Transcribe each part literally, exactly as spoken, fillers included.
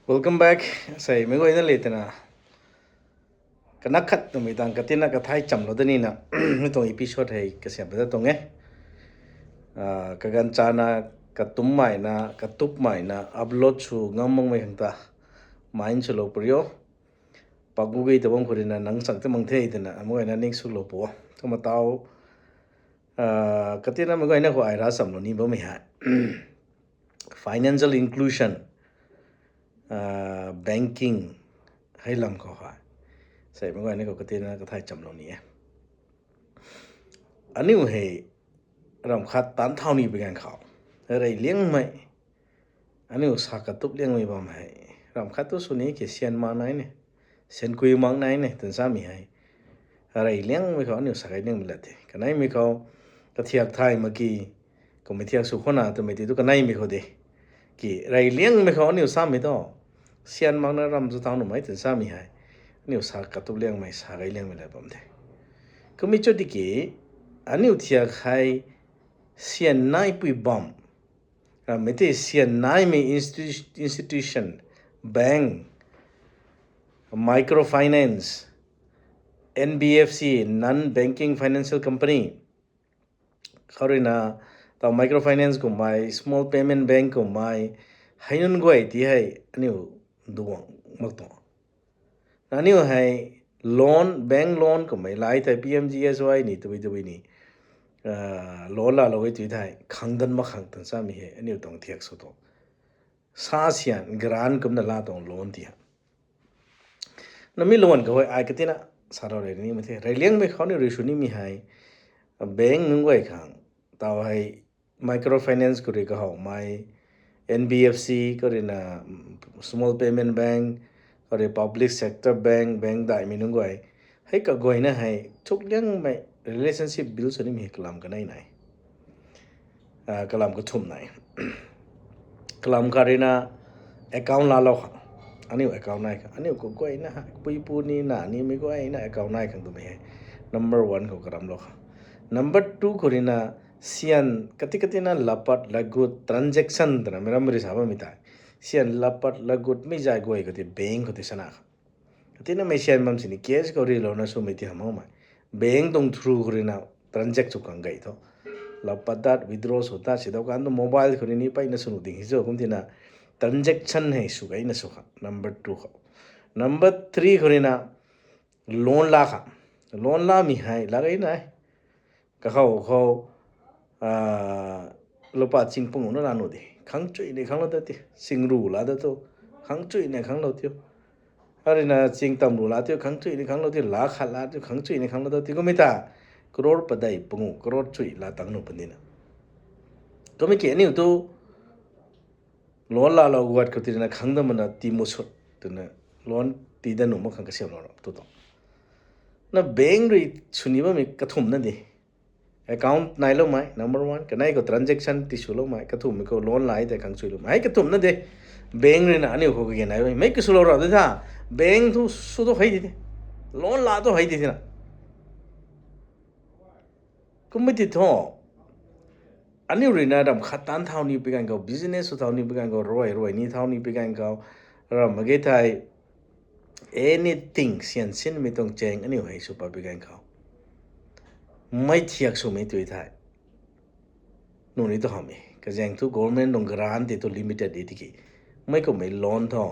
Welcome back. Sei meic guayna le twna kanak khat twmei tang katina kathai chamlou da nina, mi tuang episode hei kasiam pat da tuang e. Kaganv chana, katumc maina, katup maina upload sw ngam makmei khang ta mind swlou pariu. Pak gu gei ta bam khou ruina nang chang ta mang the twna meic guayna ning swlou pu. Kumna tau, katina meic guayna khou ai ra chamlou ni bammei hei financial inclusion, banking hei lam khou hei, sei meic guayna khou katina kathai chamlou ni e. Aniu hei ramh khat taanc thau ni pi ganv khou, reyliangmei, aniu sa katup liangmei bam hei ramh khat tu sw ni ke, syan mak nai ne, syan kui mak nai ne twna samei hei, reyliangmei khou aniu sa kai liangmei la the. Kaneimei khou kathiak thay mak ki, kummei thiak sw khou na twmei ti tu kaneimei khou de. Ki reyliangmei khou aniu samei tu, syan mak na ram zu thau nuhmei twna samei hei, aniu sa katup liangmei, sa kai liangmei la bam the. Kummei chu tiki, aniu thiak hei syan naipui bam, rammei tei syan naimei institution, bank, microfinance, N B F C, non banking financial company, khou ruina tau microfinance kummei, small payment bank kummei, hei nunc guay ti hei aniu duang mak tuang. Aniu hei loan, bank loan kummei lai thei P M G S Y ni, tabui tabui ni loan laalou e tui thei khang dan mak khang twna samei hei aniu tuang thiak sw tu. Sa syan grant kumna laa tuang loan ti ha. Na mi loan khou hei ai katina sa rau rey ni mak the. Reyliangmei khou aniu rui sw nimei hei, bank nunc guay khang, tau hei microfinance khou rui kahowmei, N B F C khou ruina, small payment bank, khou rui public sector bank, bank daihmei nunc guay, hei kaguayna hei thuk liangmei relationship build sw nimei hei kalam kanei nai. Kalam kathumh nai. Kalam khat ruina account laalou khang. Aniu account nai khang. Aniu kaguayna hei puipu ni na nimei guayna account nai khang twmei hei number one khou karamlou khang. Number two khou ruina syan kati katina lapat lagut, transaction twna meic ram rui sa bammei tei, syan lapat lagut mei zay guay khou tei bank khou tei sana khang. Katina mei syan bam sini cash khou rilouna swmei ti hamh makmei, bank tuang through khou ruina transact sw khang gay thu, lapat dat withdraw sw ta si dau kan tu mobile khou rui ni peyna sw nuh ding hi cho. Kumtina transaction hei sw gayna sw khang number two khou. Number three khou ruina loan laa khang. Loan laamei hei la gayna e. Kakhou khou lupa ching pangu na laa nuh de, khang chuy ni khanglou ta ti, ching ru laa da tu, khang chuy ni khanglou tiu. Aruina ching tam ru laa tiu, khang chuy ni khanglou tiu, laa khat laa tiu, khang chuy ni khanglou ta ti. Kummei ta crore padeih pangu, crore chuy laa tang nuh pandina. Kummei ki aniu tu loan laalou guat khou tina khang da mana ti musut twna loan ti da nuh mak khang kasiamlou ra tu tuang. Na bank rui sw ni bammei kathumhna de. Account nailoumei number one, kanei khou transaction ti swloumei, kathumhmei khou loan lai tei khang chuiloumei hei kathumhna de. Bank ruina aniu khou kage nai bammei kaswlou ra de tha, bank thu sw tu hei di the, loan laa tu hei di thena. Kummei ti thu, aniu ruina ramh khat taanc thau ni pi ganv khou, business sw thau ni pi ganv khou, ruai ruai ni thau ni pi ganv khou, ram mak ge thei anything syan sinmei tuang chaeng aniu hei sw pat pi ganv khou, mei thiak swmei tui thei, nuni tu hamh e, kazaeng thu government tuang grant tei tu limited di tiki, mei kummei loan thu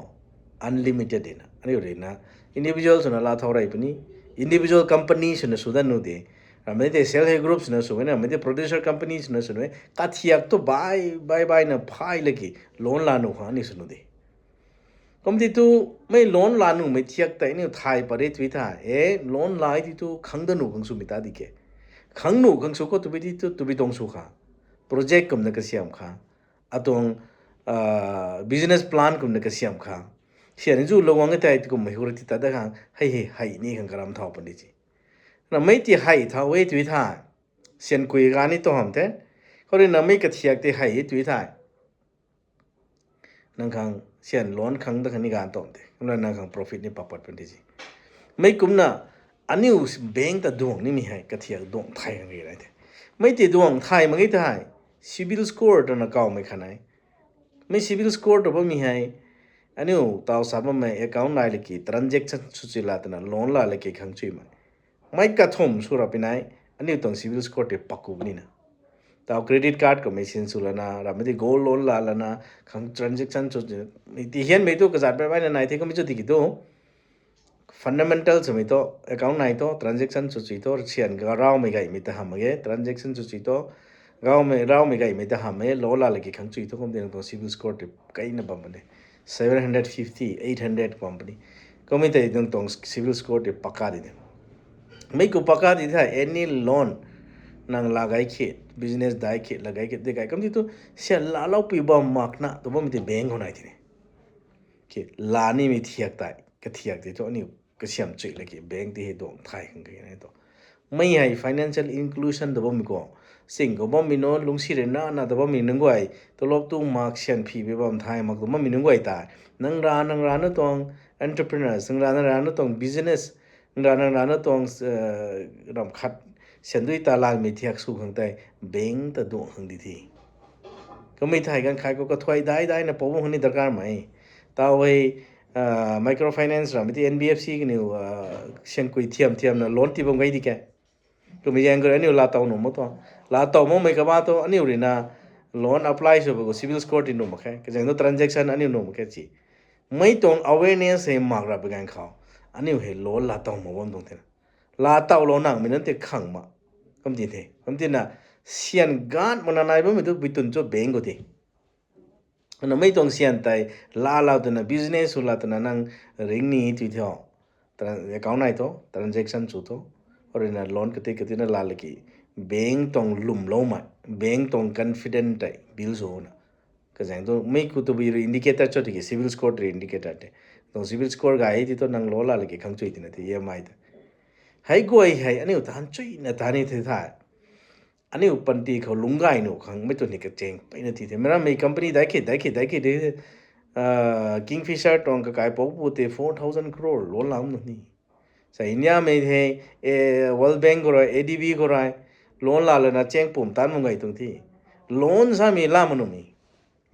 unlimited dina aniu ruina individual swna laa thau rey puni, individual company swna sw dat nuh de. Ramei tei self help group swna sw e, ramei tei producer company swna sw e, kathiak tu bai bai baina phay laki loan laa nuh khang aniu sw nuh de. Kum ti tu, mei loan laa nuhmei thiak tei aniu thay pat re tui thei, e, loan lai ti tu khang da nuh khang swmei ta di ke. Khang nuh khang sw khou tabui ti tu tabui tuang sw kha, project kumna kasiam kha, atuang business plan kumna kasiam kha, syan ni zu lou guang e tei ti kummei hu ra ti tat dat khang hei hei hei ni khang karam thau puni si. Ramei ti hei thau e tui thei, syan kui ga ni tu hamh the. Khou ruina mei kathiak tei hei e tui thei, nang khang syan loan khang dat khang ni gan tuang the, kumna nang khang profit ni papat puni si. Mei kumna aniu bank ta duang nimei hei kathiak duang thay khang ri nai the. Mei ti duang thay mak ge thei, CIBIL score twna kawmei khat nai. Mei CIBIL score tw bammei hei Aniu taw sa bammei account nai laki transaction sw chui la twna loan la laki khang chuimei. Mei kathumh sw ra pinai, aniu tuang CIBIL score tei paku nina. Taw credit card khou mei sin sw lana, ramei tei gold loan la lana, khang transaction sw, ti hianmei tu kazat bai baina nai the kamei chu tiki tu. Fundamental swmei tu, account nai tu, transaction sw chui tu, sian ga raumei gaymei ta hamh mak ge, transaction sw chui tu, gaumei, raumei gaymei ta hamh e, loan la laki khang chui tu, kum ti nang tuang CIBIL score tei kaina bam puni. Seven hundred fifty, eight hundred bam puni. Kamei tei nang tuang CIBIL score tei paka di de. Mei ku paka di the, any loan nang la gay khe, business dai khe, la gay khe, de gay. Kum ti tu, sian laalou pui bam makna, tu bammei tei bank khou nai tini. Khe, la nimei thiak tei, kathiak tei tu aniu kasiam chui laki bank tei hei duang thay khang khe nai tu. Mei hei financial inclusion tu bammei khou, sing khou bammei nunc, lungcsi rui na na tu bammei nunc guay, tulop tu mak sian phi bi bam thay mak tu bammei nunc guay tei. Nang ra, nang ra na tuang entrepreneurs, nang ra, nang ra na tuang business, nang ra, nang ra na tuang, eh, ram khat sian dui ta lanmei thiak sw khang tei, bank ta duang khang di the. Kamei thei ganv khai khou kathuay dai daina pou bam khang ni darkar mei. Taw hei, ah, microfinance ramei tei NBFC kaniw, ah, sian kui thiam thiamna loan ti bam gay di khe. Kamei zaeng khou rui aniu laatow nuh mak tu. Laatow makmei kaba tu aniu rui na loan apply sw bam khou CIBIL score ti nuh mak khe. Kazaeng tu transaction aniu nuh mak khe si. Mei tuang awareness hei mak ra pi ganv khou, aniu hei loan laatow mak bam tuang the na. Laatowlou nangmei nunc tei khang mak. Kum ti the. Kum tina sian gan makna nai bammei tu bui tun chu bank khou ti. Ana mei tuang sian tei laalou twna business sw la twna nang ring ni tui the. Tran-, account nai tu, transaction sw tu, rui na loan kati kati na la laki, bank tuang lwmloumei, bank tuang confident tei build sw na. Kazaeng tu mei ku tu bui rui indicator cho tiki, CIBIL score rui indicator tei. Tuang CIBIL score gay ti tu nang loan la laki khang chui tina the, EMI tei. Hei guay hei aniu tan chuina tan ni the the. Aniu panty khou lungc gay nuh khang mei tu ni kachaeng peyna ti the. Mei rammei company dai khe, dai khe, dai khe de, ah, Kingfisher tuang kakai pou pu tei four thousand crore loan la bam nuh ni. Sa India mei the, eh, World Bank khou rui, ADB khou rui, loan la lana chaeng pum tan mak gay tuang the. Loan samei la mak nuh mi.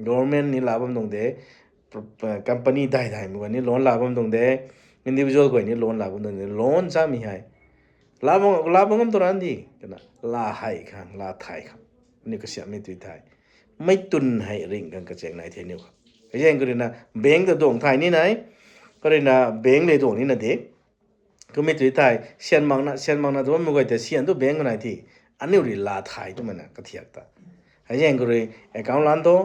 Government ni la bam tuang de, company dai daimei guay ni loan la bam tuang de, individual guay ni loan la bam tuang de, loan samei hei. La bam, la bam ngam tu ran di, twna, la hei khang, la thay khang. Aniu kasiammei tui thei. Mei tun hei ring khang kachaeng nai the aniu khang. Kazaeng khou rui na, bank ta duang thay ni nai, khou rui na, bank le duang ni na de. Kumei tui thei, sian makna, sian makna tu bammei guay tei sian tu bank khou nai the. Aniu rui la thay twmei na kathiak ta. Hei zaeng khou rui account lan tu,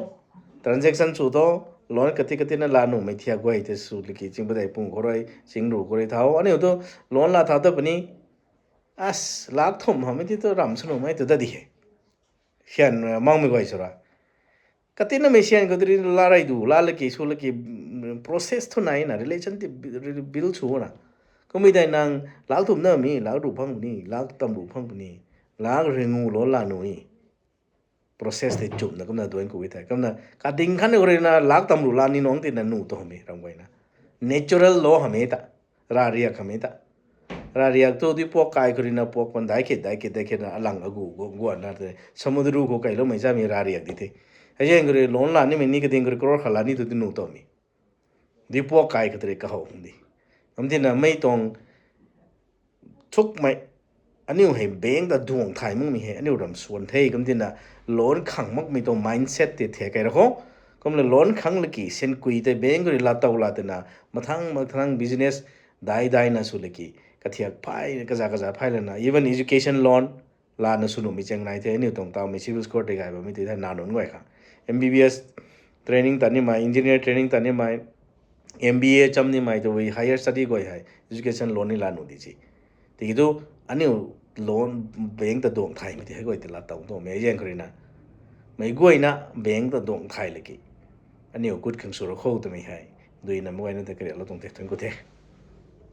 transaction sw tu, loan kati kati na la nuhmei thiak guay tei sw laki ching padeih pung khou rui, ching ru khou rui thau. Aniu tu loan la thau ta puni, as, lak thumh hamhmei ti tu ram sw nuhmei tu dat di he. Sian, uh, makmei guay sw ra. Katinamei sian khou tu rui la rey du, la laki, sw laki, mm, process thu nai na, relation ti bi-, re-, build sw na. Kumei tei nang lak thumh na mi, lak ru phang puni, lak tam ru phang puni, lak ringu loan la nuh e. Process tei chumna kumna duan ku e thei. Kumna kading khan khou rui na lak tam ru la ni nung tina nuh tu hamhmei ram guay na. Natural law hamhmei ta. Rariak hamhmei ta. Rariak tu di puak kai khou rui na puak pan dai khe, dai khe, dai khe na alang agu gu-, guan na te. Samudru khou kailoumei samei rariak di the. Hei zaeng khou rui loan la nimei ni kading khou rui crore khat la ni tu di nuh tu mi. Di puak kai khou tu rui kahow hung di. Kum tina mei tuang thukmei, aniu hei bank ta duang thay makmei hei aniu ram swan the. Kum tina loan khang makmei tuang mindset tei the kai ra khou. Kumna loan khang laki sian kui tei bank khou rui la tow la tina mathang mathang business dai dai na sw laki kathiak phay, kaza kaza phay lana, even education loan lana sw nuhmei chaeng nai the. Aniu tuang tawmei CIBIL score tei gay bammei tei the na nunc guay khang. MBBS training ta nimei, engineer training ta nimei, MBA cham nimei tu higher study guay hei education loan ni la nuh di si. Tiki tu aniu loan bank ta duang thaymei tei hei guay tei la tow tuangmei zaeng khou rui na. Mei guayna bank ta duang thay laki aniu kut khang sw ra khou twmei hei duina mei guayna ta kariaklou tuang the, thuanc ku the.